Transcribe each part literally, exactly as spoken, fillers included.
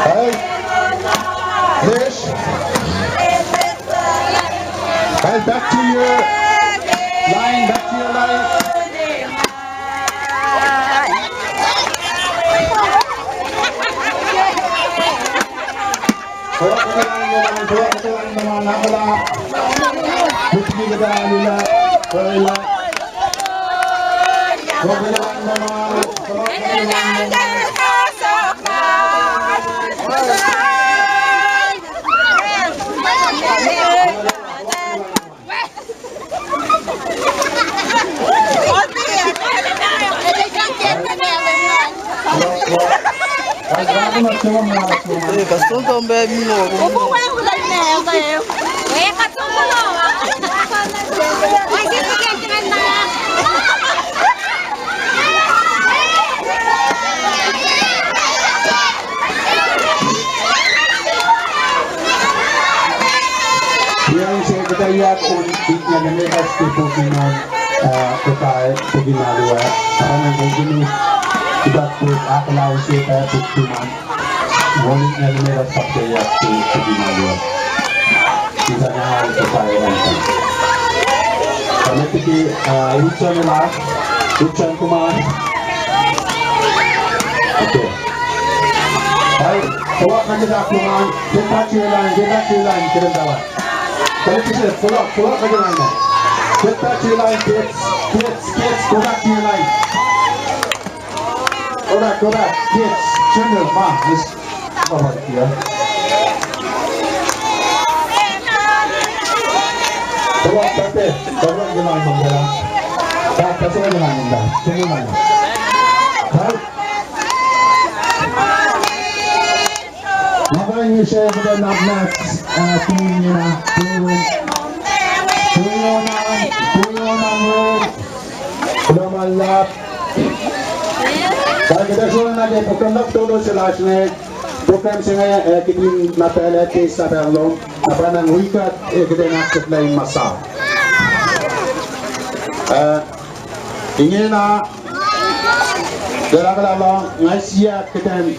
Hey, Lish. Hey, back to your line, back to your line. Ei, kasontom pa mingo. Kuht ac kuhtwena on in limekohsr ke puk in on, uh, kuhtuh puk in alu ah. Apan continue kuhtuh puk ahkolah se pac puk tuhman. On in limekohsr kuht ac kuhtwena on in puk in alu ah. Kuhtuh na kuhtuh on. Kame tiki, uh, Utsan elah, Utsan tuhman. Okay. Ai, puhla nuh ke dak luhman, get back to your line, get back to your line, get him that one. Puhla, puhla, puhla nuh ke line. Get back to your line, kids, kids, kids, go back to your line. Go back, go back, kids, children, ma, mis, ma, ma, yeah. Puhla, puhla, puhla nuh ke line, ma, puhla. Puhla, puhla nuh ke line, ma, puhla. Puhla. Nga paing use kuht in nap nuh, uh, tui ingena, tui on, tui on, tui on, kuloh ma luhlahp. Kuht ac srolah nuh ke program luhk toto se lasr inge, program se inge, uh, kihtin na pacl ah ke sahp ah lom, na pa na wi kuht, uh, kuht in ahksahfyelah in masap. Uh, Ingena, kuht ac lohng, nga siyuck kuht in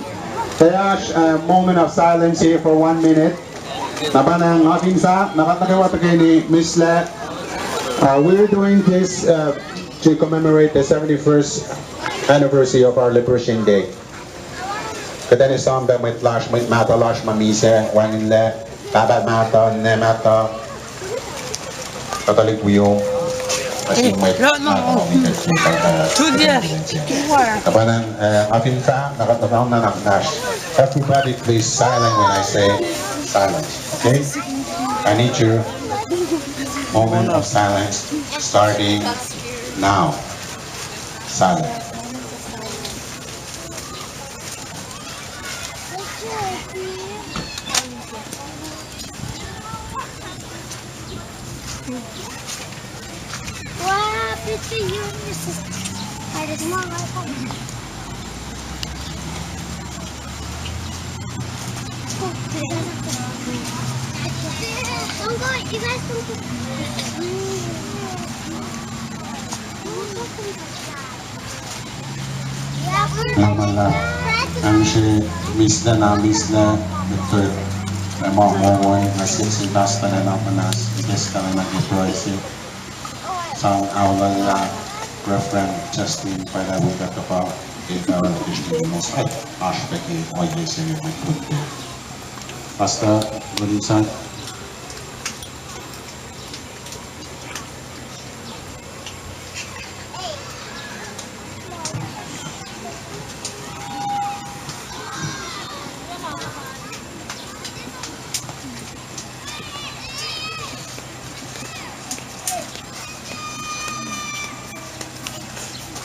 oasr, uh, moment of silence here for one minute. Na pa na nga fin fahk, na pa nuh kwewa tuhkweni mihslac. Uh, we're doing this, uh, to commemorate the seventy-first anniversary of our Liberation Day. Kuht in esam pac mwet lasr, mwet mahtuh lasr ma misac, wacngihnlac, pahpah mahtuh, ninac mahtuh, kuht tuhlihk wio, nuh sin mwet mahtuh ma misac. Na pa na, uh, nga fin fahk, na kuht in nuhnak lasr. Everybody please silent when I say silence, okay? I need your moment of silence starting now. Silence. Don't go, you guys don't go. Kuloh ma luhlahp, nga use mihslac na mihslac, Doctor Rema Mowen, nga siyuck sin pastor lal na muhnahs, ikacs kac na ke pruhe se. Sang aollah, Reverend Justin, pwacye lah wi kuht tuhkuh, ke pacl Christian Emos, oasr pac ke ohiyac se inge mwet Pun pac. Pastor Williamson.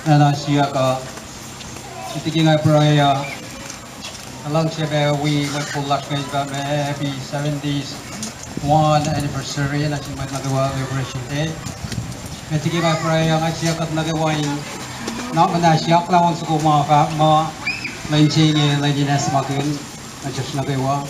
Acna siyuck uh, met liki nga pruhe uh, nga luhngse pac wi mwet kol lasr inge pa ma happy seventy-one anniversary nuh sin mwet nuh kwewa Liberation Day. Met liki nga pruhe uh, nga siyuck kuht nuh kwewa in, na muhnahs siyuck lah on soko ma fahk muh, lwen se inge lwen in acsmakihn nuh sesr nuh kwewa.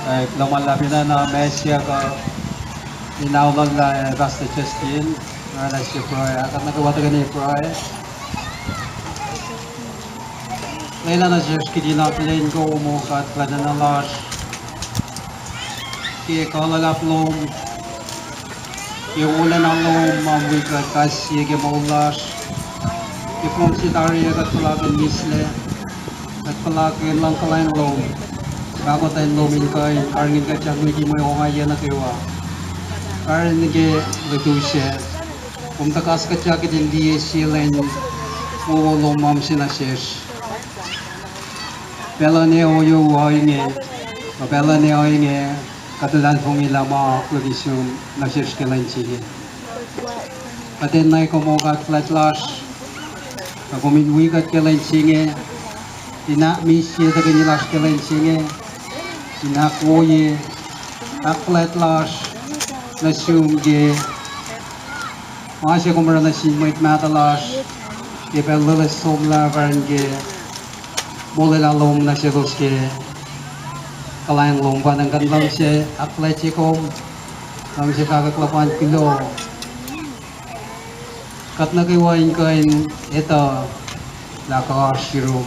Ac kuloh ma luhlahp inge na ma siyuck uh, in aollah lah Pastor Justin, oraclah se pruhe, kuht nuh kwewa tuhkweni pruhe. Lwelah nuh sesr kihtin akihlen kom, O God Pahpah lasr, ke kuh luhlahp lom, ke wolacna lom ma wi kuht kais sie ke moul lasr. Ke fong se tari ah kuht puhlakihn mihslac, kuht puhlakihn luhngkuhlwacng lom, pahkotwen lom in kuh in karihngihn kuht in wi mwe ongaiyac nuh kwewa. Karihngihn ke lutu sac, kom tuh kas kuhtyak kihtin liye sie lwen wowo lom ma se nuh sesr. Pacl uh ne ohiyac uh inge, kuh pacl uh ne ohinge, kuht luhlahlfongi lah ma koluk sum nuh sesr ke lwen se inge. Kuht enenuh kom O God Fuhlwact lasr, tuh kom in wi kuht ke lwen se inge, in ahkmihsye tuhkweni lasr ke lwen se inge, in ahkwoye ahkfuhlwact lasr nuh sum ke ma se kom oruh nuh sin mwet mahtuh lasr ke pacl loeloes somlah pacna ke molwelah lom nuh selos ke kuhlwacng lom. Pa ingacn kuht luhngse ahkfuhlwactye kom, luhngse fahkwack luhpan kuloh. Kuht nuh kwewa in kuh in etuh lah kuh oasr yurum.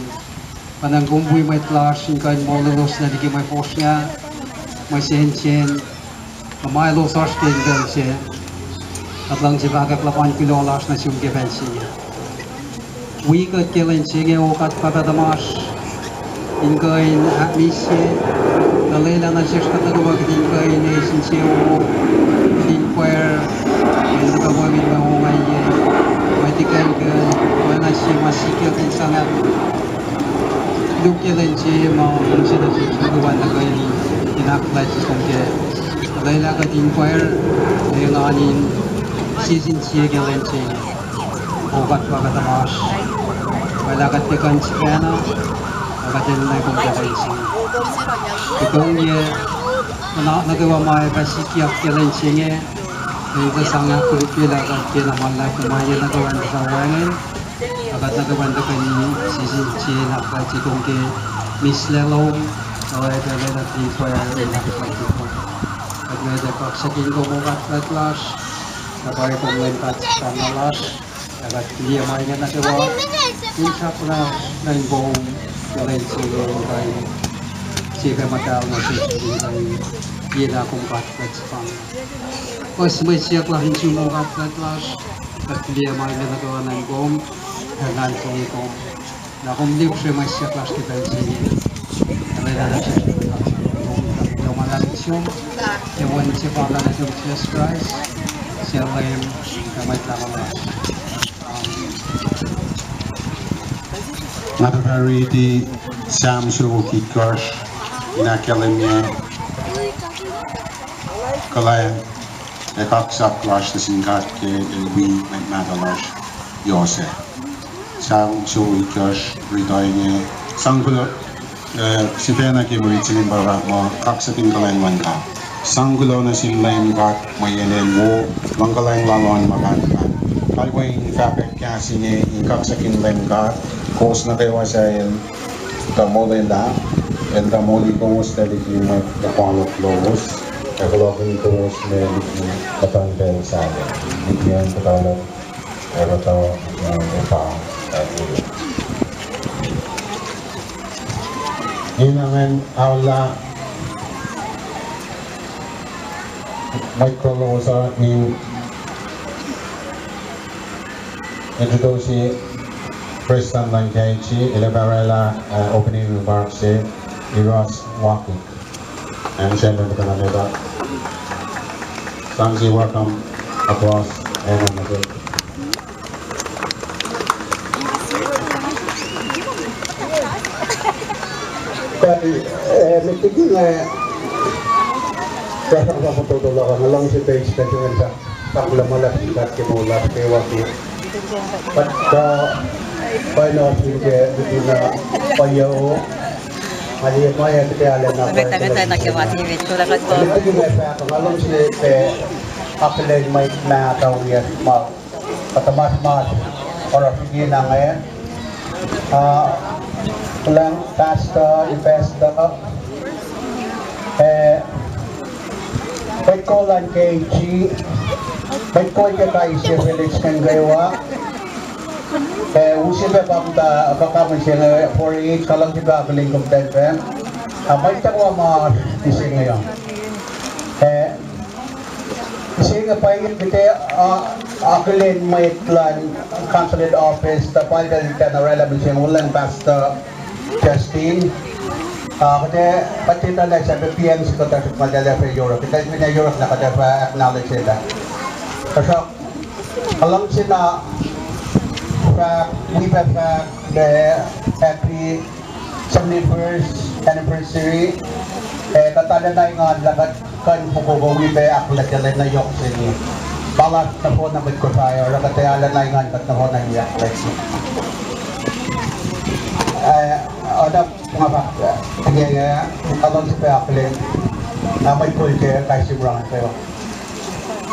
Pa ingacn kom wi mwet lasr in kuh in molwelos nuh liki mwe fosrngah, mwe sensen, kuh ma elos oasr ke in pacl se. Kuht luhngse fahkwack luhpan kuloh lasr nuh sum ke pacl se inge. Wi kuht ke lwen se inge, O God Pahpah tuhmasr, in kuh in ahkmihsye, tuh lwelah nuh sesr kuht nuh kwewa kihtin kuh in eis insewowo, kihtin pwacr, in tuhkuh pac in mwe ongaiyac, mwe tikuclkucl, oacna sie ma sikyak in sang ahk luk ke lwen se ma kom se nuh sesr nuh kwewa in tuhkuh in, in ahkfuhlwactye kom kac. Lwelah kuht in pwacr, engan in sie sin sie ke lwen se inge. O God Pahpah tuhmasr, lwelah kuht tiac kuh in sifacna, ac kuht enenuh kom ke lwen se inge. Ke kom yac, nuhnak nuh kwewa ma ac fah sikyak ke lwen se inge, in tuh sang ahkkolukye lah kuht ke na ma luhlahp ke ma yac nuh kwewa in tuh sang wacngihn, ac kuht nuh kwewa in tuhkweni sie sin sie in ahkfuhlwactye kom ke mihslac lom, ac pacl lwelah kuht in pwacr in ahkfuhlwactye kom. Kuht met ac kaksakihn kom O God Fuhlwact lasr, ac pwacye kom Leum God Sefanna lasr, ac kuht fihliyac ma inge nuh kwewa, in sahflah nuh in kom ke lwen se inge in kuh in sie pac muhtahl nuh sesr in kuh in liye lah kom God Fuhlwact sefanna. Puhs mwe siyuck lasr nuh sum O God Fuhlwact lasr, kuht fihliyac ma inge nuh kwewa nuh in kom, ac luhlahlfongi kom. Na kom lihpsre mwe siyuck lasr ke pacl se inge. Lwelah nuh sesr kom, kom luhngse nuh sum, ke wen sefanna nuhtum Jisus Kraist, sie Leum ac Mwet Lahngo lasr. Amen. Nga tuh fah riti Sam siofok itkohsr, in ahkkahlwemye kuhlwacng ac kaksak lasr nuh sin God ke El wi mwet mahtuh lasr yohsac. Sam siofok itkohsr riti inge, sang kuloh, eh, sifacna ke mwe rit se inge pa fahk muh kaksakihn kuhlwacng luhn God. Sang kuloh nuh sin Leum God mweyen El wo, luhngkuhlwacng Lal oan ma pahtpaht. Kalweni fahkwack kahs inge in kaksakihn Leum God, kowos nuh kwewa suc El tuh molwelah, El tuh moli kowos tuh liki mwet tuhkuh lowos, ac fohlohkihn kowos nuh liki muhtuhn pacl sahyac, liki acn kuhtuh luhk ac kuhtuh, uh, epa, uh, in ingacn aolah mwet kowos uh in introduce prestuhn luhn K H C, el ac fah oraclah, uh, opening remarks se, Iros Wakik. Sang se welcome applause, ac nuh ke Kuh, eh, met liki nga, kuh sang fahk fototo luhk uh, nga luhngse pac eis pacl se ingacn fahk, fahk kuloh ma luhlahp sin God ke moul lasr kwewa ke kuht, uh, pwacye na oasr ke lutu na pwacye, nga liye ma ac kihte arulacna pwacye. Met liki nga fahk, nga luhngse pac akihlen mwet mahtuh wiyacsr ma kuhtuh mas mas oruh fihli na inge. Ah, kuhlwacng pastor, pastor, Eh, mwet kol luhn K G, mwet kol ke kais sie village ingacn kwewa. Eh, use pac pa muhta, eh, pa kamun se inge, four H, kuloh se pac akihlen kom pacl pac. Ah, mwet tuhma ma mihsenge uh. Eh, mihsenge pa inge kuhtuh, ah, akihlen mwet luhn consulate office, tuh pacl pac tuh oraclah mihsenge, wolacna Pastor Justin. Ah, kuhtuh, kuht etuh lah sahp P N C kuhtuh suk ma lwelah fah yuruk. Kuht etuh lah yuruk na kuhtuh fah acknowledge lah. Tuhsruhk, kuloh se na fahk, wi pac fahk lah happy seventy-first anniversary. Eh, kuht arulacna engan lah kuht kuh in fokoko wi pac ahkfuhlwactye lwen na yohk se inge. Ma lasr nohfohn na mwet Kosrae, oruh kuht arulacna engan kuht nohfohn in wi ahkfuhlwactye. Eh, oacna nga fahk, eh, inge, eh, kuloh se pac akihlen, ah, mwet kol ke kais sie ma inge kwewa.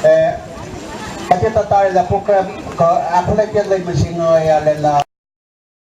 Eh, kuht etuh tari lah program kuh ahkfuhlwactye lwen mihsenge uh arulacna